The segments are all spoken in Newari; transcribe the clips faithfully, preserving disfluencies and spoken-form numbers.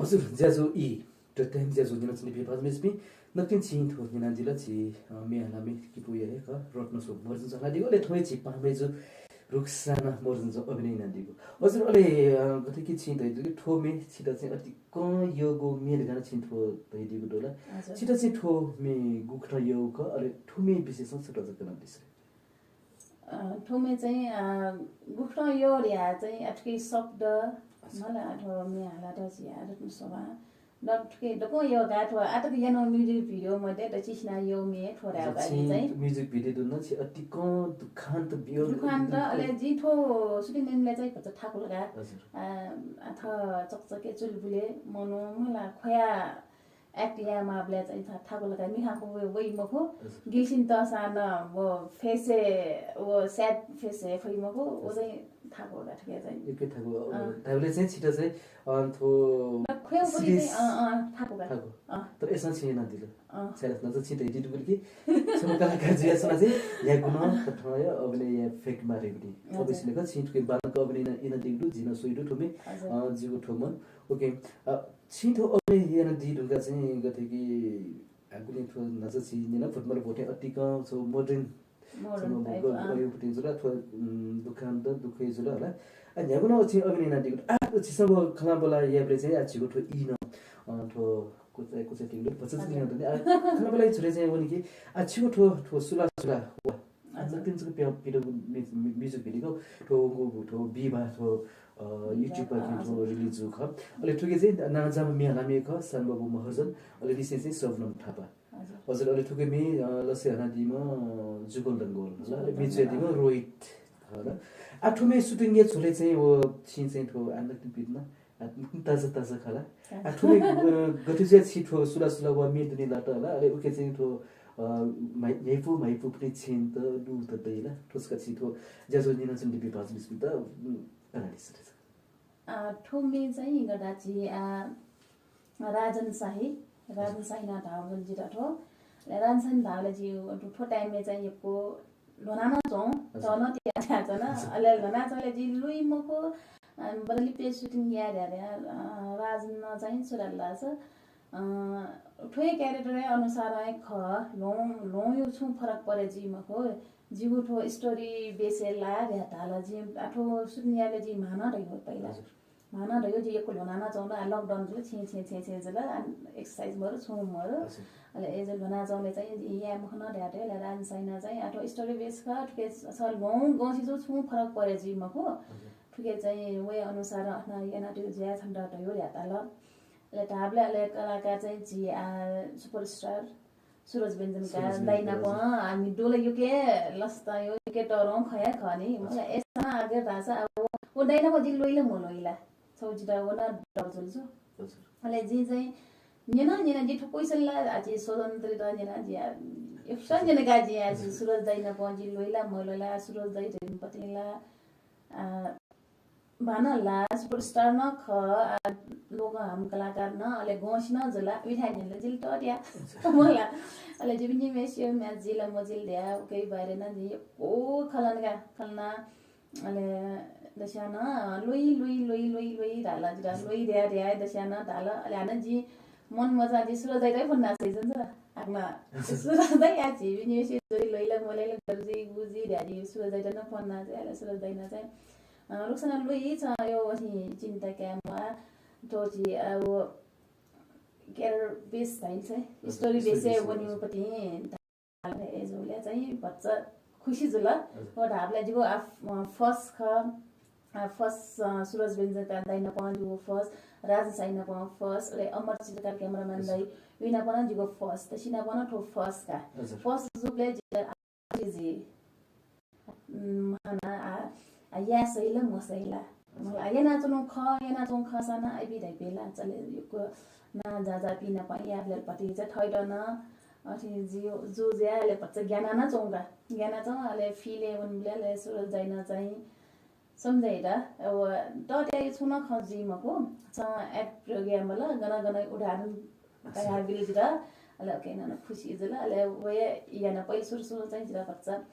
हजुर, ज्याझ्वः ई, द टाइम ज्याझ्वः न्यनाच्वंपिं भाजु मय्जुपिं, नकतिनि छिं थ्व न्यनादिल, झी, अ, म्ये हालामि किपूया हे खः, रत्नशोभा महर्जनजुं हालादीगु, अले थौंया झी पाहांमय्जु रुक्साना महर्जनजुं अभिनय यानादीगु। हजुर, अले, अ, गथे कि छिं धयादीगु कि थ्व म्ये छित चाहिँ अतिकं यःगु म्ये धकाः छिं थ्व धयादीगु दु ला। हजुर। छित चाहिँ थ्व म्ये गुकथं यःगु खः, अले थ्व म्ये विषयसं छता जक नं दिसँ। अ, थ्व म्ये चाहिँ, अ, गुकथं यः धया चाहिँ अथुके शब्द, अच्छा। मला अथवा म्ये हालात झी रत्नशोभा। दथुके दक्वं यः का थ्व आतक यानागु music video मध्ये दक्वसिनं यः म्ये थ्व धायेगु का। छिं चाहिँ music video दुगु नं छि अतिकं दुखान्त बियो दुखान्त, दुखान्त। अले जिं थ्व shooting याइबलय् चाहिँ भचा थाकुल का। हजुर। अ, अथ चकचके चुलबुले मनू मला ख्वया act यायेमाःबलय् चाहिँ था-, थाकुल का, मिखां खु वइ, वइ मखु। हजुर। गिल्सिन तःसां नं व face-य्, व sad face हे फइ मखु, व हजुर। चाहिँ थाकुल का थुके चाहिँ। एके थाकुल, अँ। अ, धायेबलय् चाहिँ छित चाहिँ, अ, थ्व न ख्वया वइ चाहिँ, serious अँ, अँ, थाकुल का। थाकुल। अँ। तर अय्सां छिं यानादिल। अँ। छाय् धाःसा छिं धयादीगु दु कि छम्ह कलाकार जुयाच्वना चाहिँ यायेगु नं तथ्यं अभिनय याये फय्केमाः धइगु। हजुर। अवश्य नं छिं थुके बांलाक अभिनय याना-, यानादीगु दु, जिं नं स्वयागु दु थ्व म्ये, हजुर। अ, जिगु थ्व मन। OK। अ, छिं थ्व अभिनय यानादी धुंकाः चाहिँ गथे कि आः गुलिं थ्व न्हाचः छिं न्यना, भूतमल्ल भौतें अतिकं छगू modern, modern छगू type, ग-, अँ। गय् पति जुल, थ्व, उम्, दुखान्त, दुःखय् जुल होला। आ, न्ह्यागु नं छिं अभिनय यानादीगु। आ, झीसं व खँल्हाबल्हा यायेबलय् चाहिँ आ, झीगु थ्व ई नं, अ, थ्व कुचा, कुचा तिंगु भचा हजुर। तिंगु आ, खँल्हाबल्हा याये छुले चाहिँ वनी कि, आ, झीगु थ्व, थ्व सुला सुला वा। आ, हजुर। नकतिनि जक प्यं पिदंगु म्यु-, म्यु-, music video, थ्व, थ्व, थ्व बिहिबाः थ्व, अ, बिहिबाः, YouTube-य् अँ, थ्व हजुर। Release जूगु खः। अले थुके चाहिँ नांजाःम्ह म्ये हालामि खः, शानबाबु महर्जन, अले लिसें चाहिँ शबनम थापा। हजुर। हजुर, अले थुके म्ये, अ, लसय् हानादीम्ह, अ, जुगल डंगोल, होला, जुगल अले म्ये डंगोल, च्वयादीम्ह अँ। रोहित, होला। आ, थ्व म्ये shooting याये छुले चाहिँ व छिं चाहिँ थ्व आ, नकतिनि पिदन, आ, ताजा ताजा खः ला। आ, थ्व म्ये, अ, गथे जुयाः छि थ्व सुला सुला वा म्ये दुने लात ला, अले उके चाहिँ थ्व, अ, म्हाइ-, म्हाइपु, म्हाइपु पति छेँत दु त दइ ला। थ्व छकः छि थ्व ज्याझ्वः न्यनाच्वंपिं भाजु मय्जुपिन्त, उम्, कनादिसँ। अ, थ्व म्ये चाहिँ गथे धाःसा, अ, राजन शाही, राजन शाही नं धाःगु जितः थ्व। अले राजन शाही धाःबलय् जि थ्व time-य् चाहिँ यक्व ल्ह्वना नं च्वं, हजुर। च्वं नं तिया च्वना। हजुर। अले ल्ह्वना च्वंबलय् जि लुइ मखु, अ, बल्ल लिपा shooting याये धया धया, अ, राजन नं चाहिँ छु धाल धाःसा, अ, थ्व हे character-य् अनुसार हे खः, ल्ह्वं, ल्ह्वंयो छुं फरक परे जुइ मखु। जिगु थ्व story base-य् ला धया धाल। जि, आ, थ्व shooting यायेबलय् जि म्हाना धइगु पहिला। हजुर। म्हाना धइगु जि यक्व ल्ह्वना नं च्वं, आ, lockdown जुल, छेँ, छेँ, छेँ, छेँ जुल, आ, exercise मरु, छुं मरु। हजुर। अले अय् जुल ल्ह्वना च्वंबलय् चाहिँ जि याये मखन धया धया, अले राजन शाहीं नं चाहिँ, आ, थ्व story base खः, थुके छ ल्ह्वं गंसि जु छुं फरक परे जुइ मखु। हजुर। थुके चाहिँ वया अनुसार अन यानातयागु जुयाः छन्त धइगु धया धाल। अले धाःबलय् अले कलाकार चाहिँ झी, आ, superstar सुरज व्यञ्जनकार दाइ नाप, हामी दुला युके लसता यो युके तरं खया खनी। मला एसा आगे धाःसा अब व दाइ नाप जि ल्वइला मल्वइला। छौ जिता वना डर जुल छु। अले जि चाहिँ न्यना न्यना जि थुकुइसला आ जि स्वतन्त्र त न्यना जि आ, एकसन न्यना गा जि आ जि सुरज दाइ नाप जि ल्वइला मल्वइला, सुरज दाइ धैन पतिला। आ, बांना ला, superstar नं खः, आ, लोकं हाम कलाकार नं, अले गंसि नं जुला, विधायक न्यन ला जिल तःत्या। मला, अले जिपिनि मेसियो म्या जिल मजिल ध्या, उके बारे नं जि यक्व खलन का, खलना, अले दस्यान, लुइ, लुइ, लुइ, लुइ, लुइ धाल, जिरा लुइ ध्या, ध्या, दस्यान धाल, अले हानं जि मन मजा जि सुरज दाइ तै फोन नासै जुन जुला। आकमा सुरज दाइ आ जि, विनियोसी जोइ लुइ ला, मोले ला, गर्जी, गुजी ध्या जि सुरज दाइ नं फोन नासै, अले सुरज दाइ नं चाहिँ अ, रुक्साना लुइ छ यो वसि चिन्ता काये म्वाः, थ्व झी, अ, व character base धाइन्छ, story base हे वनीगु पति धाल। ए जुले चाहिँ भचा खुसी जुल। हजुर। व धाःबलय् जिगु आ, अ, first खः, अ, first, अ, सुरज व्यञ्जनकार दाइ नाप जिगु first, राजन शाही नाप first, अले अमर चित्रकार cameraman दाइ, वि नाप नं जिगु first, त सि नाप नं थ्व first का। हजुर। First जुबलय् जि जि, उम्, हानं आ, आ, याये सइ ला, मसइ ला। मला, आ, यानाच्वनु खः, यानाच्वनु खःसां नं आइबि धाइबेला, चले, यक्व ना जा जा पिना पा या ब्लेल पति जा थइदन, अथि जियो, जु ज्या ले पच्चा ज्ञाना ना चौंगा। ज्ञाना चौं, अले फिले वन ब्लेल, अले सुरज दाइना चाहिँ सम्झाइ दा, अब, तत्या यो छुं नं खँ जुइ मखु, छ act प्रयोग याये मला, गन गन उदाहरण अच्छा। तयार बिल जित, अले ओके, नन खुसी जुल, अले वये याना पहिला सुरु सुरु चाहिँ जित पच्चा,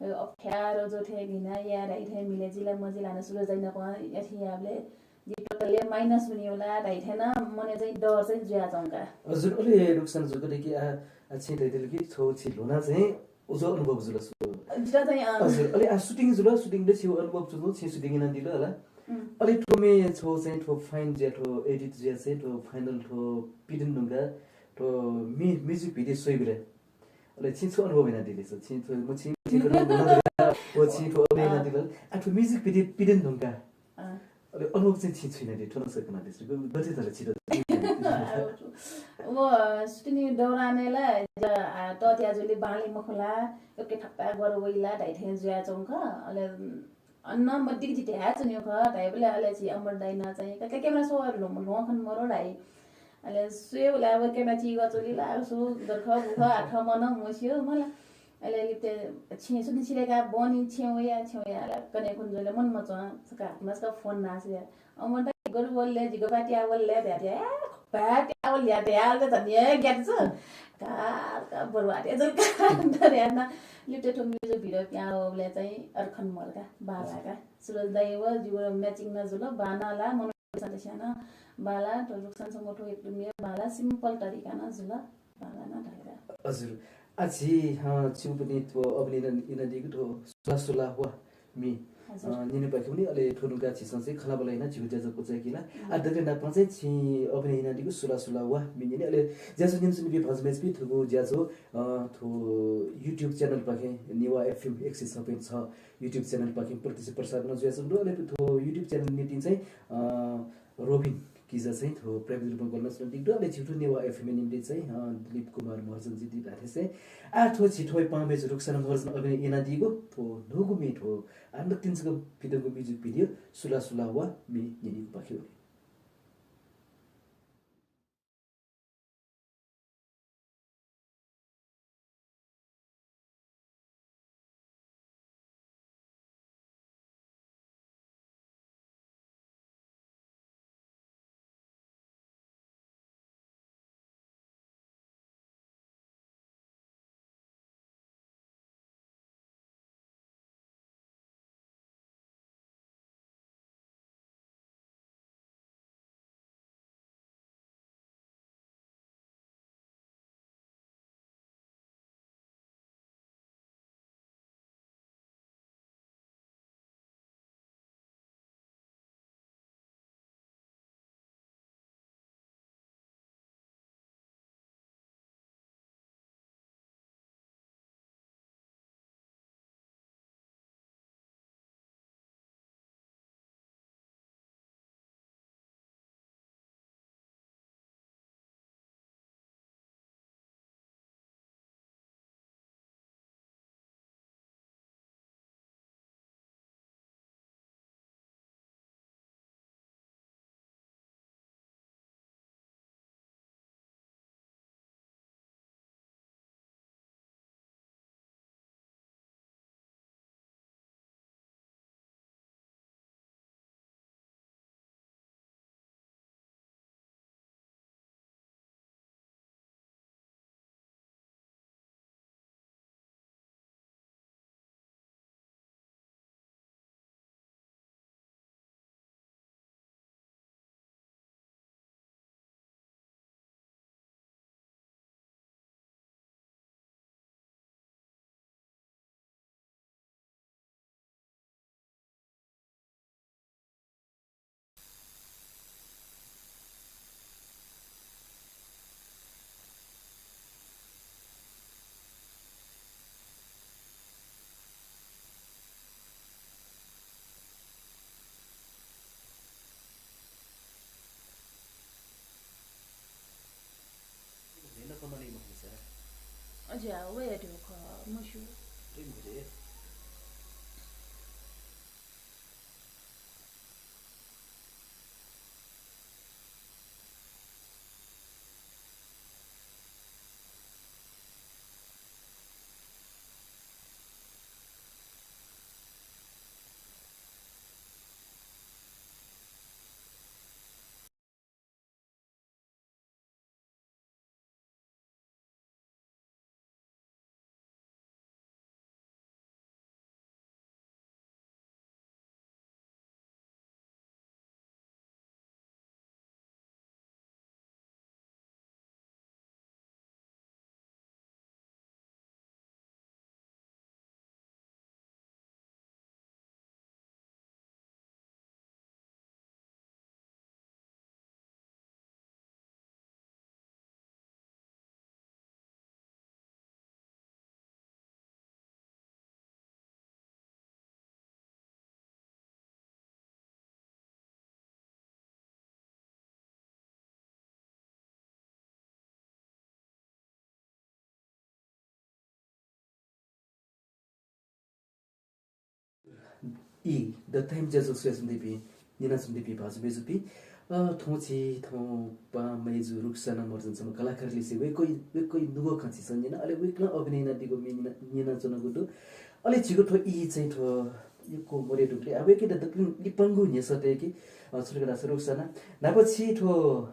अप्ठ्यारो जो थे घिना या राइ थे मिले जिला मजिला न सुरज दाइ नाप याथि याबले जिं totally minus वनी होला धाइथें नं मनय् चाहिँ डर चाहिँ जुयाच्वंका। हजुर, अले रुक्साना जु, कथं कि आ, आ, छिं धयादिल कि छगू छि ल्ह्वना चाहिँ उजं अनुभव जुल सु। जितः चाहिँ, अँ। हजुर, अले आ shooting जुल, shooting दे छिगु अनुभव जुल, छिं shooting यानादिल होला। उम्। अले थ्व मे छगू चाहिँ थ्व fine जुया, थ्व edit जुया चाहिँ थ्व final थ्व पिदिन धुंका थ्व मि-, music video स्वइबलय् अले छिं छु अनुभव यानादिल सु? छिं थ्व, म छिं, छिं थ्व अनुभव यानादिल। आ, थ्व music video पिदिन धुंका। अँ। अले अनुभव चाहिँ छिं छु यानादिल, थ्व नं सकनादिल। गथे धल छित? व shooting दौरानय् ला, आ, तःत्या जुलि बांलाइ मखु ला, यक्व ठक्का ग्वरे वइ ला धाइथें जुयाच्वंक। अले अन मदिक जि धयाच्वनीगु खः धाइबलय् अले झी अमर दाइनं चाहिँ, का, का, camera सो ल्ह्वं, ल्ह्वं खने मरु धाइ। अले स्वयेबलय् व camera चिगा च्वलि ला, सु दर्ख बुख आख मन मस्यू मला। अले लिपतय् छेँ सुनि सिलेका बहनी छेँ वया, छेँ वया, अले कन्हय् कुन्जुले मन मच्वं, छकः हाकनं छकः phone नासु या। अमर दाइ गथे वल ले, जि गपाः त्याः वल ले धयाथें, ए, गपाः त्याः वल या धयाल त धनिया ग्यात छ। का, का बरु आते जल का धयाना। लिपतय् थ्व music video पिहां वःबलय् चाहिँ अरखन मरु का, बांला का। सुरज दाइ व जिगु matching नं जुल, बांला ला, मनोज सन्देशियां नं बांला, थ्व रुक्साना संगु थ्व एकदम बांला, simple तरिकां नं जुल, बांला नं धाल का। हजुर। आ झी, अ, छिगु पनि थ्व अभिनय यानादीगु थ्व सुला सुला वा मि, हजुर। अ, न्यनेपाखे वनी, अले थ्व धुंकाः झीसं चाहिँ खँल्हाबल्हा यानाः झीगु ज्याझ्वः क्वचाय्केला। आ, हम्म। दकलय् नापं चाहिँ छिं अभिनय यानादीगु सुला सुला वा मि न्यने, अले ज्याझ्वः न्यनाच्वनीपिं भाजु मय्जुपिं, थुगु ज्याझ्वः, अ, थ्व YouTube channel पाखें नेवाः FM एक सय छ point छ YouTube channel पाखें प्रत्यक्ष प्रसारण जुयाच्वंगु दु। अले थ्व YouTube channel निंतिं चाहिँ, अ, रोबिन किजा चाहिँ थ्व प्राविधिक रूपं ग्वाहालि यानाच्वनादीगु दु। अले झीगु थ्व नेवाः FM निंतिं चाहिँ, अ, दिलीप कुमार महर्जन जि दी धाःथें चाहिँ। आ, थ्व झी थ्व पाहां मय्जु रुक्साना महर्जनं अभिनय यानादीगु थ्व न्हूगु मि थ्व आ नकतिनि जक पिदंगु music video सुला सुला वा मि न्यनीगु पाखे वने। अज्या, वया धुंकल, मस्यू। ई द टाइम ज्याझ्वः स्वयाच्वनादीपिं, न्यनाच्वनादीपिं भाजु मय्जुपिं, अ, थौं झी थौं पाहां मय्जु रुक्साना महर्जन छम्ह कलाकार लिसे वय्कः, वय्कःया नुगः खँ झीसं न्यना, अले वय्कलं अभिनय यानादीगु म्ये न्यना, न्यनाच्वनागु दु। अले झीगु थ्व ई चाहिँ थ्व यक्व मदये धुंकले, आ, वय्कःयात दकलय् लिपांगु न्ह्यसः तयेके, अ, छु धकाः धाःसा रुक्साना, न्हापा छि थ्व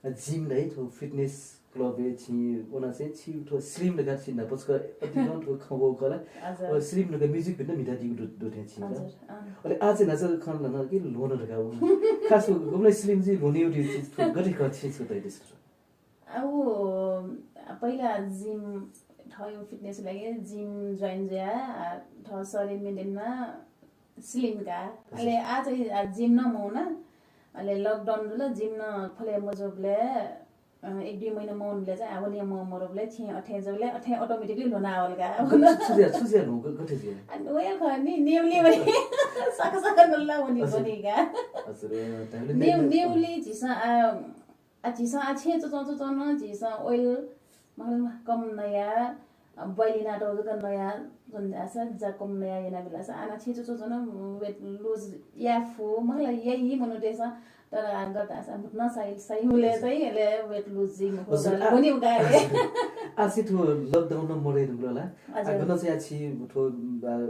जिम धाइ, थ्व fitness club-य् छिं वनाः चाहिँ छि थ्व slim धकाः छि न्हापा छकः अतिकं थ्व खँ वःगु खला। हजुर। अ, slim धकाः music video म्हितादीगु दु, दु थें छिं का। हजुर, अँ। अले आः चाहिँ न्हाचः खँ ल्हाना कि ल्ह्वना धकाः वना। खास गुबलें slim जुइ ल्ह्वने वःगु चिज थ्व गथे खः छिं छकः धयादिसँ। आ, उ, पहिला जिम थःगु fitness लागि जिम join जुया, आ, थः शरीर maintain याना slim का। हजुर। अले आः चाहिँ, आ, जिम नं मवना। अले lockdown जुल, जिम नं ख्वले मजूबलय्, अ, एक दुई महिना मवंबलय् चाहिँ आ, वने मवं मरुबलय् थें अथें जूबलय् अथें automatically ल्ह्वना वल का। छु, छु जुया, छु जुया ल्ह्वं, ग-, गथे जुया? आ, वया खः नि, नेवली वइ। सक सक नुल्ला वनी, हजुर। वनी का। हजुर, अ, नेव-, नेवली झीसं, आ, आ, झीसं आ छेँ च्वच्वं च्वच्वं नं झीसं oil मखु ला कम नया, अ, boil यानातःगु जक नया, जुन धाःसा जा कम नया यानाबिल धाःसा, आ, छेँ च्वच्वं च्वच्वं नं weight lose याये फु, मखु ला याइ मनूतय्सं, तर आ गथे धाःसा भुतुना साइ, साइबलय् चाहिँ अले weight lose जुइ मखु, हजुर, आ, वनी मखु का। आः चाहिँ थ्व lockdown नं मदये धुंकल ला। आ, हजुर। गन चाहिँ आ छि थ्व, आ,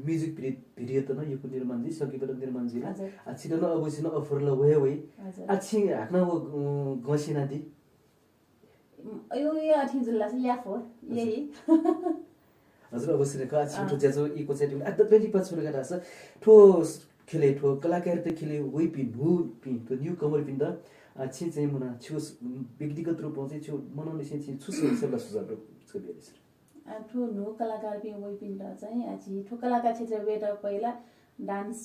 music भिडि-, video त नं यक्व निर्माण जुइ, संगीत त निर्माण जुइ ला। हजुर। आ, छित नं अबुसिनं offer ला वये वइ। हजुर। आ, छिं हाकनं व, अ, गं स्यनादी? अयो, यो अथें जुल धाःसा याये फु, हजुर। याइ। हजुर, अवश्य नै खः। आ, छिं अँ। थ्व ज्याझ्वः ई क्वचायेधुंकल। आ, दकलय् लिपा छु धकाः धाःसा थ्व ख्यलय्, थ्व कलाकारत ख्यलय् वइपिं न्हूपिं, थ्व newcomer-पिन्त, आ, छिं चाहिँ मुना छु स-, व्यक्तिगत रूपं चाहिँ छु मनंनिसें छिं छु स-, सल्लाह सुझाव दु, छकः बियादिसँ। आ, थ्व न्हू कलाकारपिं वइपिन्त चाहिँ, आ, झी थ्व कलाकार क्षेत्रय् वयेत पहिला dance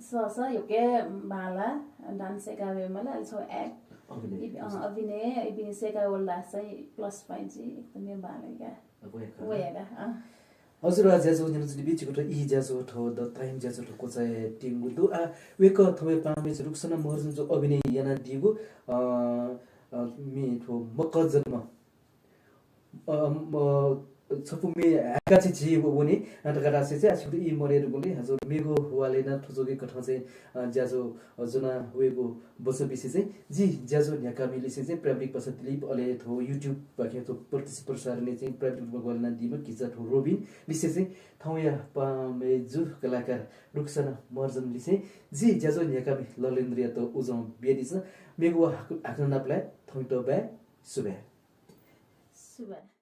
सःसा यक्व बांला, dance सय्का वये माल, अले छगू act, अभिनय। इबि-, अँ, अभिनय, इपिं सय्का वल धाःसा चाहिँ plus point चाहिँ एकदमै बांलाइ का। वये का। वये का, अँ। हजुर, आ, ज्याझ्वः न्यनाच्वनादीपिं, छिकपिन्त ई ज्याझ्वः थ्व द टाइम ज्याझ्वः थ्व क्वचायेत्यंगु दु। आ, वय्कः थौंया पाहां मय्जु रुक्साना महर्जन जुं अभिनय यानादीगु, अ, अ, म्ये थ्व मकरजन्म अ, अ, छपु म्ये हाय्काः चाहिँ झी व-, वने, अ, धकाः धाःसा चाहिँ आ छिकपिन्त ई मदये धुंकल। हजुर, मेगु वालय् नं थ्व जूगु कथं चाहिँ, अ, ज्याझ्वः, अ, ज्वना वयेगु वचन बिसें चाहिँ जि ज्याझ्वः न्ह्याकामि लिसें चाहिँ प्राविधिक पासा दिलीप, अले थ्व YouTube पाखें थ्व प्रति-, प्रसारणय् चाहिँ प्राविधिक रूपं ग्वाहालि यानादीम्ह किजा थ्व रोबिन लिसें चाहिँ थौंया पाहां मय्जु कलाकार रुक्साना महर्जन लिसें जि ज्याझ्वः न्ह्याकामि ललेन्द्रयात उजं बियादिसँ। मेगु वा हाक-, हाकनं नापलाये, थौंयात bye, सुभाय्। सुभाय्।